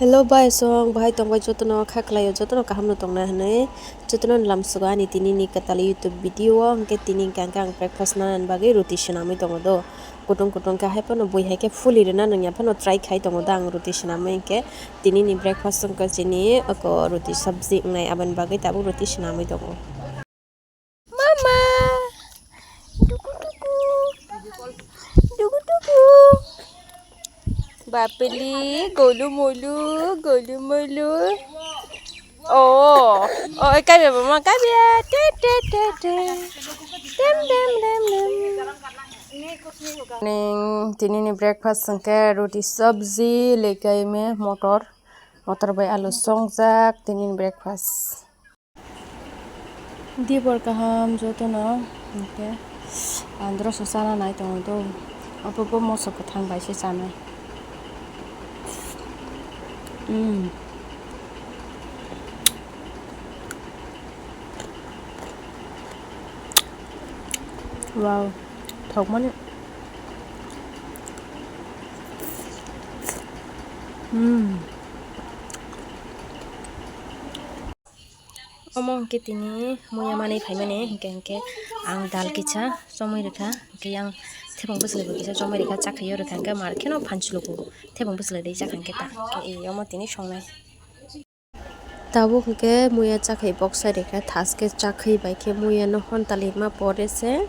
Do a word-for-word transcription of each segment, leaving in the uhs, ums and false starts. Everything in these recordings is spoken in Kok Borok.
Hello bai song, bahai tongbai jotono kha khlaio, jotono kaham no tongna hinwi jotono lamsugo ani tini ni kwtal YouTube video o. Hinkhe tini hinkhe ang breakfast nana bagwi roti swnamwi tongo do. Kutung kutung khe hai phano bui hai khe fuli rwna nangya phano try khai tongo do ang roti swnamwi hinkhe. Tini ni breakfast wngkha chini oko roti sabji wngnai, aboni bagwi tabuk roti swnamwi tongo. Mama! Duku duku! Duku duku! Bapili, golu molu, golu molu. Oh, oh, kabya mama, kabya. Te, te, te, te. Dem, dem, dem, dem. Ning, tini ni breakfast wngkha roti sabji, lekai me motor. Motor bai alu songjak, tini ni breakfast. Dibor kaham jotono, hinkhe androso chana nai tongo do, obo bo moso kwthang bai se chanai. Mm. Wow, thokmani. Mm. Omo hwnkhe tini muya manwi phaimani, hinkhe, hinkhe ang dal kisa chomwi rwkha, hinkhe yang thebong bwswlwi bo kisa chomwi rwkha, chakhaiyo rwkha, hinkhe mar kheno phan chwlwkgo thebong bwswlwi rwi chakha hinkhe ta, hinkhe e omo tini songnai. Tabuk hinkhe muya chakhai boksai rwkha, thaskhe chakhai bai khe muya no hontalima pore se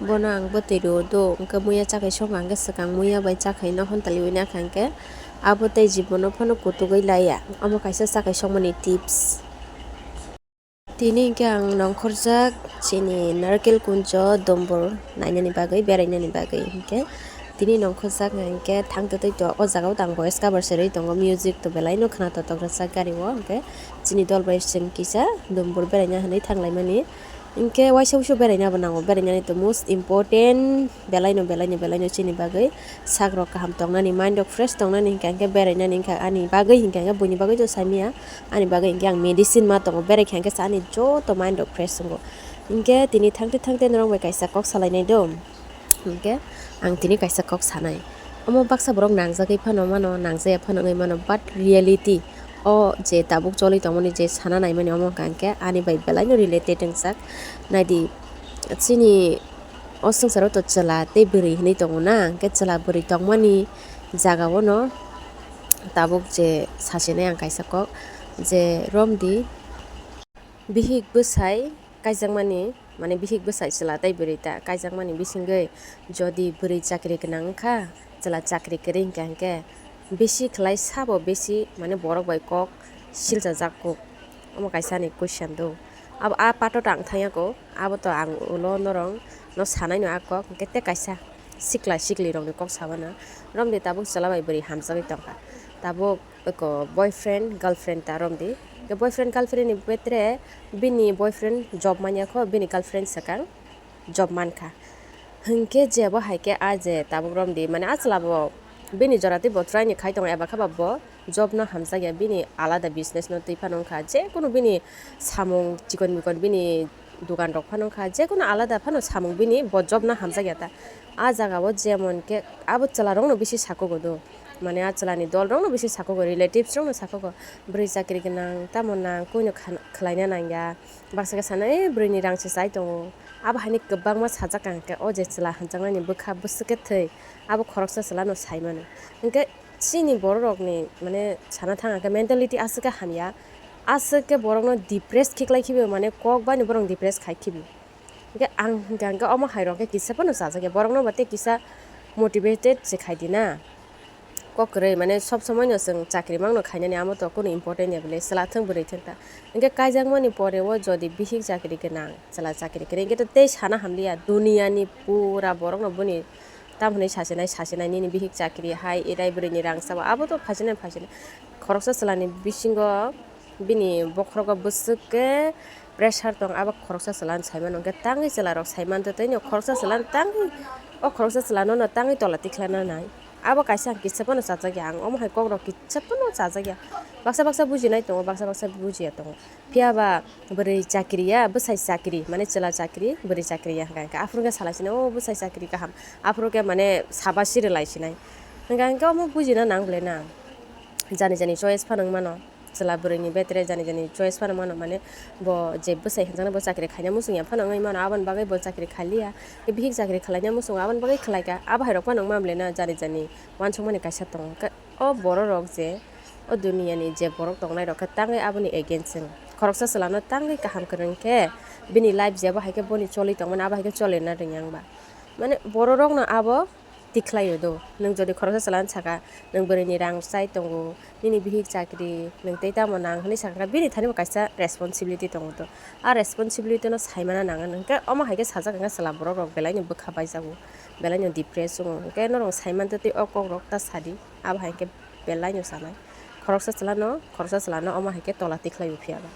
bono ang bwtwi rwo do, hinkhe muya chakhai songkha hinkhe swkang muya bai chakhai no hontaliwi nakha hinkhe abo tei jibono phano kutugwi laiya, omo kaisa chakhai songmani tips. Tini hinkhe ang nongkhorjak chini Narkel Kunjo Dombor nainani bagwi, berainani bagwi hinkhe tini nongkhorjak hinkhe thangtwtwi to o jaga o tang voice cover se rwi tongo, music to belai no khna totok rwchak gari o, hinkhe chini dol bai chwng kisa Dombor beraina hinwi thanglaimani hinkhe waisa wuisu beraina bo nango, berainani to most important. Belai no, belai no, belai no chini bagwi sak rok kaham tongnani, mind rok fresh tongnani hinkha hinkhe berainani hinkha ani bagwi hinkha hinkhe buini bagwi to saimanya, ani bagwi hinkhe ang medicine ma tongo, berai kha hinkhe sa ani joto mind rok fresh wngo. Hinkhe tini thangte thangte norok bai kaisa kok salainai do, hinkhe ang tini kaisa kok sanai. Omo baksa borok nangjagwi phano mano, nangjaya phano wngwi mano, but reality o je tabuk choli tongmani je sana naimani omo hinkha hinkhe ani bai belai no related wngjak. Naidi chini O swngcharo to chwla tei bwrwi hinwi tongo na, hwnkhe chwla bwrwi tongmani jagao no tabuk je sachinai ang kaisa kok je romdi bihik bwsai kaijakmani, mane bihik bwsai chwla tei bwrwi ta kaijakmani bisingwi jodi bwrwi chakri gwnang wngkha, chwla chakri kwrwi hwnkha hwnkhe bisi khlai sabo bisi mane borok bai kok silchajak kuk. Omo kaisa ni question do. Abo a part o to ang thangya ko, abo to ang ulo norong no sanai no a kok, hwnkhe tei kaisa sikla sikli rok ni kok sabana. Romdi tabuk chwla bai bwrwi hamjagwi tongkha. Tabuk eko boyfriend, girlfriend ta romdi. Ke boyfriend, girlfriend ni betre bini boyfriend job manya kho, bini girlfriend swkang job mankha. Hwnkhe je bo hai khe a je tabuk romdi, mane a chwla bo bini jora tei bo try ni khai tongo, eba khe ba bo job no hamjakya, bini alada business no twi phano wngkha, je kunu bini samung chikon mikon bini dukan rok phano wngkha, je kunu alada phano samung bini bo job no hamjakya ta. A jaga o jemon khe abo chwla rok no bisi sakogo do, mane a chwla ni dol rok no bisi sakogo, relatives rok no sakogo, bwrwi chakri gwnang tamo nang koi no khan-, khlai na nangya. Baksa khe sanai, "Eh, bwrwini rang se chai tongo." Abo haino kwbangma sajak ang khe, o je chwla hwnjaknani bwkha bwswk khe thwi, abo khoroksa chwla no sai mano. Hinkhe chini borok rokni, mane, sana thang khe mentality aswk khe hamya, aswk khe borokno depress khiklai khibi, mane, kok bani borok depress khai khibi. Hinkhe ang hinkha hinkhe omo hai rok khe kisa phano chajak ya, borokno ba tei kisa motivated se khai di na. Kok kwrwi, mane, sob somoi no chwng chakri mangno khainani, amo to kunu important ya bwle, chwla thwng bwrwi thwng ta. Hinkhe kaijakmani pore o jodi bihik chakri gwnang, chwla chakri kwrwi, hinkhe to tei sana hamliya, duniya ni pura borok no boni tam hwnwi sachinai, sachinai, nini bihik chakri hai, erai bwrwi ni rang chabo, abo to phaisinai, phaisinai. Khoroksa chwla ni bisingo bini bokhorogo bwswk khe pressure tong, abo khoroksa chwla no sai mano, hinkhe tangwi chwla rok sai man to tei no khoroksa chwla no tangwi, o khoroksa chwla no no tangwi tola tikhlana nai. Abo kaisa ang kisa phano chajak ya, ang omo hai kok rok kisa phano chajak ya. Baksa baksa bujinai tongo, baksa baksa bujiya tongo. Phiya ba bwrwi chakri ya, bwsai chakri, mane chwla chakri, bwrwi chakri ya hwnka hwnkhe aphuru khe salai sinai, "O bwsai chakri kaham." Aphuru khe mane saba siri lai sinai. Hwnka hwnkhe omo bujina nang bwle na. Jani jani choice phano wng mano. Chwla bwrwini betre jani jani choice phano wng mano, mane bo je bwsai hinjaknai bo chakri khaina muchung ya phano wngwi mano, aboni bagwi bo chakri khaliya. Bihik chakri khalaina muchungo aboni bagwi khlaika. Abo hai rok phano wng mano le na jani jani uansukmani kaisa tongo. Ka-, o borok rok je o duniya ni je borok tongnai rok khe tangwi aboni against wng. Khoroksa chwla no tangwi kaham kwrwng khe bini life je abo hai khe boni choli tongmani abo hai khe choli rwna rwngya wngba. Mane borok rok no abo tikhlaio do. Nwng jodi khoroksa chwla no saka, nwng bwrwi ni rang chai tongo, nini bihik chakri, nwng tei tamo nang hinwi sakha, bini thani bo kaisa responsibility tongo do. A responsibility no saimana nango, hwnkhe omo hai khe sajak hwnkhe chwla borok rok belai no bwkha baijago, belai no depress wngo, hwnkhe norok saiman twi o kok rok ta sadi, abo hai khe belai no sanai. Khoroksa chwla no, khoroksa chwla no omo hai khe tola tikhlaio phiya ba.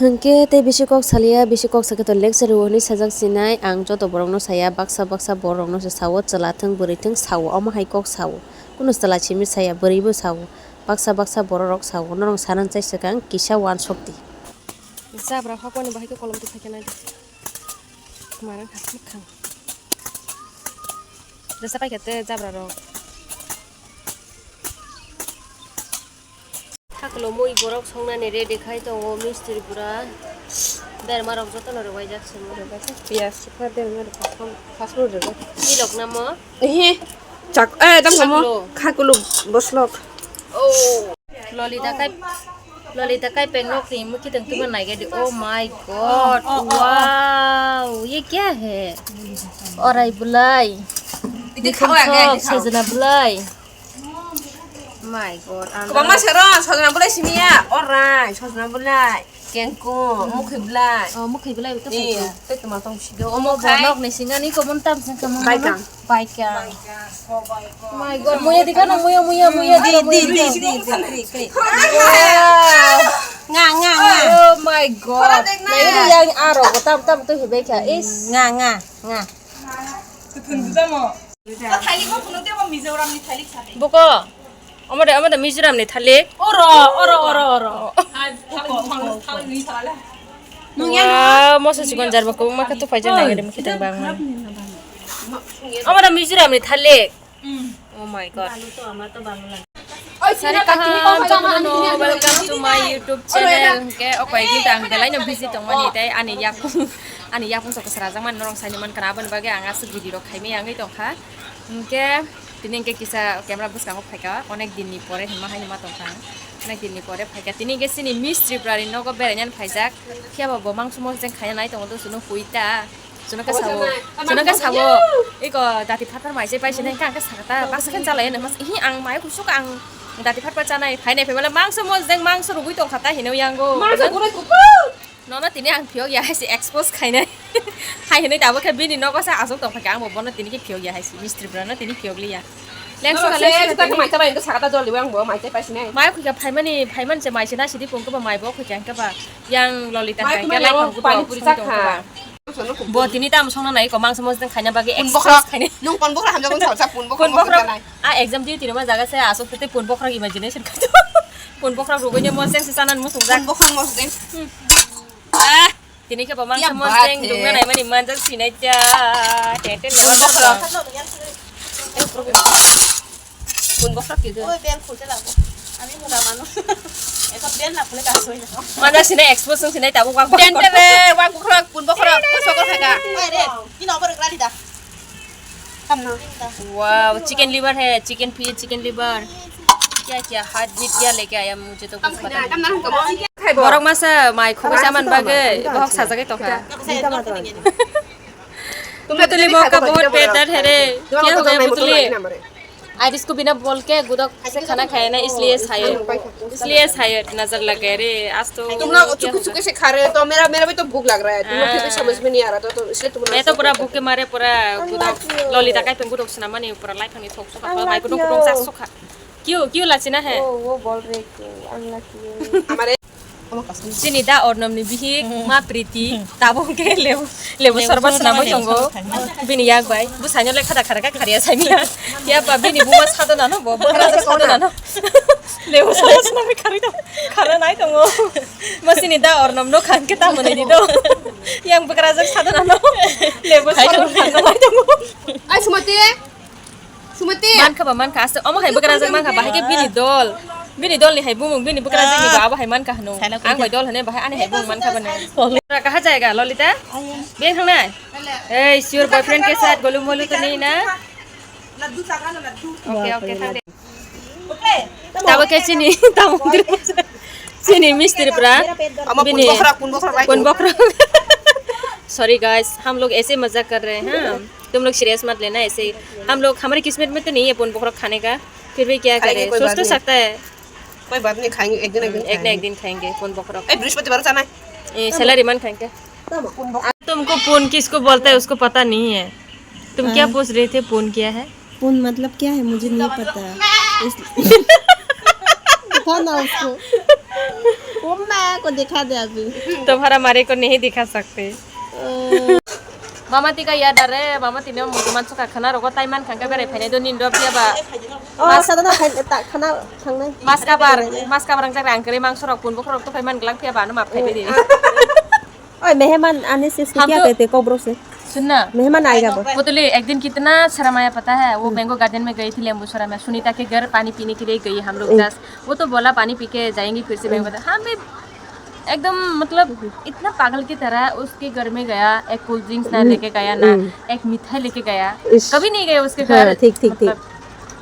Hwnkhe tei bisi kok saliya, bisi kok sakhe to lecture rwo hinwi sajak sinai. Ang joto borokno saya, baksa baksa borokno se sao, chwla thwng, bwrwi thwng sao, omo hai kok sao. Kunu chwla simi saya, bwrwi bo sao, baksa baksa borok rok sao. Norok sanani chai swkang kisa uansukdi. Jabra hokmani bahai khe kolom twi phaikhe nai. Marang khasni khang. Jesa paikha te jabra rok. Thakulo mui borok songnani ready khai tongo mistri pura. Berma rok jotono rwbaijak se mui. Piyaj sukha berma rok phasma rwjak. Milok namo? Ehe. Chak, eh, tamo. Thakulo. Khakulo boslok. Oh. Lolita kai, Lolita kai peng nok ni mukhi tong tuma nai gadi. Oh my God. Oh, oh, oh, oh. Wow, ye kya hai? Orai bulai. Iti khao ya, guys, khao. Sajna bulai. My God, kwbangma sero, sojna bulai simiya, orai, sojna bulai, kengkung, mukhi bulai. Oh, mukhi bulai, ito. Eh, khaikha. Tei toma tong sido. Omo khai. Borok ni singani komon tam sing komon. Baikang. Baikang. My God, muya di kano, muya, muya, muya, di, di, di, di, di, di, di. Wow. Nga, nga, nga. Oh my God. Khoro dek na. Nai yang aro, tam, tam, tu hibai kha. Is. Nga, nga, nga. Buko, omo de, omo de Mizoram ni thalik. Oro, oro, oro, oro. Wow, moso chikon jar bako, ma khe tupai jan nai gari, ma khe tang bang man. Omo de Mizoram ni thalik. Oh my God. Sari kaham, jotono welcome to my YouTube channel. Hwnkhe o koi din ang belai no busy tongmani tei ani yakung, ani yakung sok srajakmani norok saini mankha, aboni bagwi ang aswk video rok khaimai yangwi tongkha. Hwnkhe tini hwnkhe kisa camera bwskango phaikha, onek din ni pore hinma haino ma tongkha ang. Onek din ni pore phaikha, tini hwnkhe chini Miss Tripura ni nogo beraina phaijak. Phiya bo bo mangso mosdeng khaina nai tongo, do chwngno hui ta. Chwngno khe sao, chwngno khe sao. Iko dati phatar mai se pai sinai, hwnkhe ang khe sakha ta, baksa khe chalai hwnwi, mas-, hi ang mai kusuk ang dati phatpa chanai, phainai phaimale mangso mosdeng mangso rwgwi tongkha ta hinwi yango. Mangso gurui kuku. Nono tini ang phiyok ya hai se expose khainai. Hai hinwi tabuk khe bini nogo se achuk tongkha khe, ang bo bono tini khe phiyok ya hai se, Miss Tripura no tini phiyok liya. Lengso ka, lengso ka, tini. Mai ta bai, sakha ta joli, ang bo mai ta pai sinai. Mai khuika phaimani, phaimani se mai se na sidi pungkhe ba mai bo khuika hwnkhe ba yang Lolita hwnkhe lai phang pani puri chakha. Bo tini tamo songna nai ko mangso mosdeng khaina bagwi expose khainai. Nung pon bokhra hamjakmani salsa pon bokhra. Pon bokhra. A exam duty rwma jaga se aswk tei pon bokhra imagination khato. Pon bokhra rwgwini mosdeng se chanan muchungjak. Pon bokhra mosdeng. Ah, tini khe bo mangso mosdeng dungna naimani manjak sinai cha. Tete lewa. Pon bokhra. Pon bokhra khe. Oi, bel khulte lago. Ami mura manu. Ekho bel na khule kaso. Mana sini expose sini tabu wak bokhra. Tente be, wak bokhra, pon bokhra, kosok khaga. Oi re, kino obo rwgra lida. Kamna. Wow, chicken liver hai, chicken feet, chicken liver. Kya kya heart beat kya leke aaya mujhe to kuch pata nahi. Kamna, kamna, kamna. Borok masa mai khugui saman bagwi bohok sajagwi tongkha. Putuli mokka bahut behtar hai re. Kya ho gaya putuli? Aaj isko bina bol ke gudok se khana khaya na, isliye shayad, isliye shayad nazar lag gaya re. Aaj to तुम लोग चुपके चुपके से खा रहे हो, तो मेरा, मेरा भी तो भूख लग रहा है। तुम लोग फिर भी समझ में नहीं आ रहा, तो, तो इसलिए तुम लोग मैं तो पूरा भूख के मारे पूरा gudok Lolita kai peng gudok swnamani pura lai phangni thok sukha, mai gudok gudok sak sukha. Kyu, kyu lachina hai? वो, वो बोल रहे कि अनलकी है। Chini da Ornomni bihik ma Priti tabuk khe lebu, lebu sorbat swnamwi tongo. Bini yak bai bwsaino le khada khada khe khariya saimya. Phiya ba bini buma sadonano bo bwkrajak sadonano lebu sorbat swnamwi kharwi tongo, kharna nai tongo. Bo chini da Ornomno khan khe tamoni di do. Yang bwkrajak sadonano lebu sorbat kharna nai tongo. Ai Sumati. Mankha ba mankha, aste omo hai bwkrajak mankha, bahai khe bini dol. Bini dol ni hai bumung, bini bwkrajak ni ba abo hai mankha hwno. Ang bai dol hwne bahai ani hai bumung mankha bano. Kaha jayega, Lolita? Beng thangnai? Hey, your boyfriend ke saath golu molu to nahi na? Okay, okay, thang de. Tabo khe chini, tamo chini mistri pra. Ama bini pun bokhra, pun bokhra, pun bokhra. Sorry guys, हम लोग ऐसे मजाक कर रहे हैं, हाँ। तुम लोग सीरियस मत लेना ऐसे ही। हम लोग, हमारे किस्मत में तो नहीं है पून बोखरक खाने का, फिर भी क्या करें, सोच तो सकता है। कोई बात नहीं, खाएंगे एक दिन, एक दिन एक ना एक दिन खाएंगे पून बोखरक। ए, बृहस्पतिवार जाना है। ए, सैलरी मन खाएंगे। तुमको पून किसको बोलता है, उसको पता नहीं है। तुम क्या पूछ रहे थे, पून क्या है? पून मतलब क्या है, मुझे नहीं पता। इस- दिखा ना उसको। वो मैं को दिखा दे अभी। तुम्हारा मारे को नहीं दिखा सकते। Mama tika ya dare, mama tini mutuman suka khana rogo tai man khangka berai phainai do nin do phiya ba. Oh, sada na khai ta khana thangnai. Mas kabar, mas kabar ang jak rang kri mangso rok pun bokhorok to khai man glak phiya ba no map khai di. Oi, meheman ane se kya kehte, kobro se? सुन ना, मेहमान आएगा वो। पुतली, एक दिन कितना शर्माया पता है? वो मैंगो गार्डन में गई थी, लेम्बू शर्मा, सुनीता के घर पानी पीने के लिए गई हम लोग दस। वो तो बोला पानी पी के जाएंगे फिर से मैंगो गार्डन। हम भी एकदम मतलब इतना पागल की तरह उसके घर में गया, एक कोल्ड ड्रिंक्स ना लेके गया ना, एक मिठाई लेके गया, कभी नहीं गया उसके घर। ठीक, ठीक, ठीक।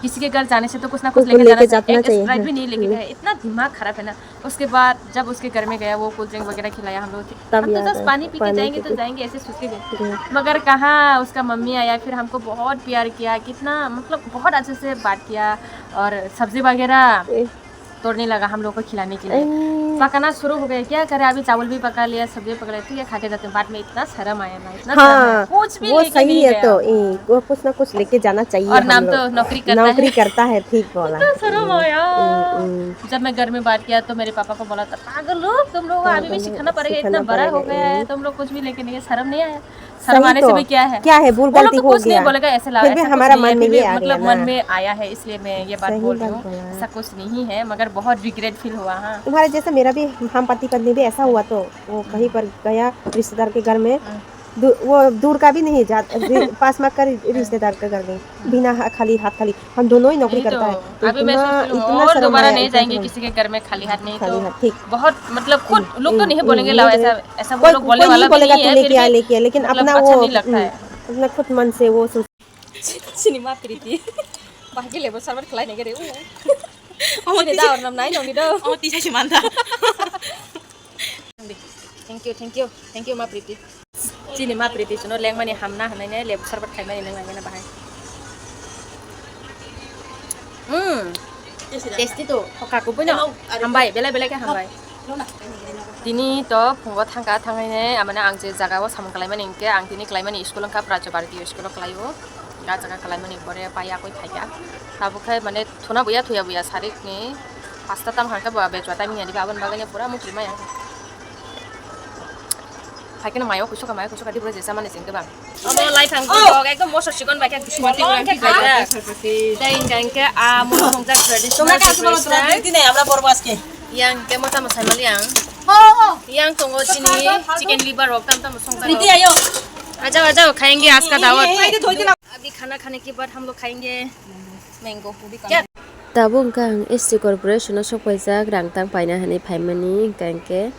किसी के घर जाने से तो कुछ ना कुछ लेके जाना चाहिए। एक स्प्राइट भी नहीं लेके गया। इतना दिमाग खराब है ना। उसके बाद जब उसके घर में गया, वो कोल्ड ड्रिंक वगैरह खिलाया हम लोग। हम तो जस्ट पानी पी के जाएंगे तो जाएंगे, ऐसे सोच के गए। मगर कहाँ, उसका मम्मी आया, फिर हमको बहुत प्यार किया, कितना मतलब बहुत अच्छे से बात किया और सब्जी वगैरह तोड़ने लगा हम लोग को खिलाने के लिए। पकाना शुरू हो गया, क्या करे, अभी चावल भी पका लिया, सब्जी पका लिया, ठीक है, खा के जाते हैं। बाद में इतना शर्म आया ना, इतना शर्म आया। कुछ भी लेके नहीं गया। तो वो कुछ ना कुछ लेके जाना चाहिए। और नाम तो नौकरी करता है। नौकरी करता है, ठीक बोला। इतना शर्म आया। जब मैं घर में बात किया तो मेरे पापा को बोला था, पागल हो तुम लोग, अभी भी सीखना पड़ेगा, इतना बड़ा हो गया है, तुम लोग कुछ भी लेके नहीं है, शर्म नहीं आया? शर्माने से भी क्या है? क्या है, भूल गलती हो गया। फिर भी हमारा मन में ये आ गया ना। मतलब मन में आया है, इसलिए मैं ये बात बोल रही हूँ। ऐसा कुछ नहीं है, मगर बहुत रिग्रेट फील हुआ। हाँ, तुम्हारे जैसे मेरा भी, हम पति पत्नी भी ऐसा हुआ तो वो कहीं पर गया रिश्तेदार के घर में, वो दूर का भी नहीं जाता, पास मार्ग का रिश्तेदार के घर में, बिना खाली हाथ, खाली। हम दोनों ही नौकरी करता है। अभी मैं सोच रही हूँ और दोबारा नहीं जाएंगे किसी के घर में खाली हाथ। नहीं तो बहुत मतलब खुद लोग तो नहीं बोलेंगे, लाओ, ऐसा, ऐसा वो लोग बोलने वाला भी नहीं है। फिर भी लेकिन मतलब अपना अच्छा नहीं लगता है। अपना खुद मन से वो सोच। Chini ma priti. Bahai khe lebo sarbat khlai nai khe re. Chini da ornam nai nongni do. Oh, tisa si manta. Thank you, thank you, thank you ma priti. Chini ma priti chuno lengmani hamna hwnwi ne lebo sarbat khlaimani nang nangya na bahai. Hmm. Tasty to. Hoka kubui no. Hambai, belai belai khe hambai. Tini to phungo thangka, thangkhaine amane ang je jaga o samung kalaimani hinkhe ang tini kalaimani school wngkha Prajabharati school o kalaio. Ga jaga kalaimani pore pai yakui phaikha. Tabuk khe mane thuna buya thuya buya sarik ni pasta tam hangkhe bo bejwa time ya diba aboni bagwi pura mukti maya. Phaikhe no mayo kusuka mayo kusuka dibro jesa mani jeng khe bang. Omo lai phang kok ekdom moso chikon bai khe. Tei hinkhe a mo songjak traditional. Tomra kaisa bolo traditional. Tini amra borbo aske. Yang khe mo tamo sai mali yang. Yang tongo chini chicken liver rok tam tamo songjak. Priti ayo. Ajao, ajao, khayenge aaj ka dawat. Abhi khana khane ke baad hum log khayenge mango. Tabuk wngkha ang S T corporation o sokpaijak rang tang paina hinwi phaimani, hinkhe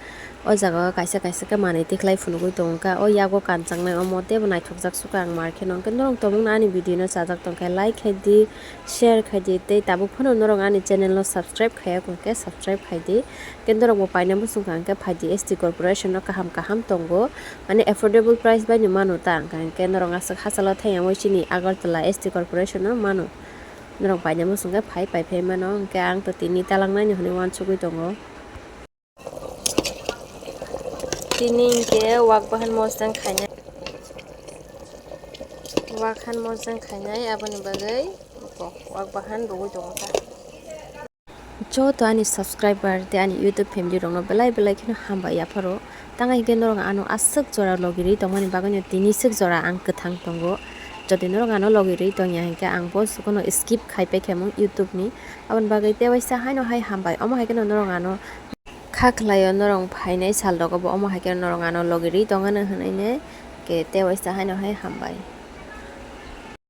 o jaga o kaisa kaisa khe manwi tikhlai phunugwi tongkha. O yago kanchaknai omo teibo naithokjak sukha ang mar kheno, hinkhe norok tongmungno ani video no chajak tongkhe like khaidi, share khaidi, tei tabuk phano norok ani channel no subscribe khaiya hwnkhe subscribe khaidi. Hinkhe norokbo paina muchungkha hinkhe phaidi, S T corporation o kaham kaham tongo, mane affordable price bai no mano ta, hinkhe norok aswk hachalo thangya chini Agartala S T corporation o mano. Norok paina muchung khe phai pai phai mano, hinkhe ang to tini talangnai ni hwnwi uansugwi tongo. Tini hinkhe wak bahan mosdeng khainai, wak han mosdeng khainai, aboni bagwi wak bahan rwui tongo ta. Joto ani subscriber tei ani YouTube family rokno belai belai kheno hambai yapharo. Tang hinkhe norok ano aswk jora logi rwi tongmani bagwino tini swk jora ang kwthang tongo. Jodi norok ano logi rwi tongya hinkhe ang bo sukono skip khai paikha mung YouTube ni. Aboni bagwi tei waisa haino hai hambai. Omo hai kheno norok ano kha khlaio, norok phainai sal rogo bo omo hai kheno norok ano logi rwi tongano hwnwi ne. Ke tei waisa haino hai hambai.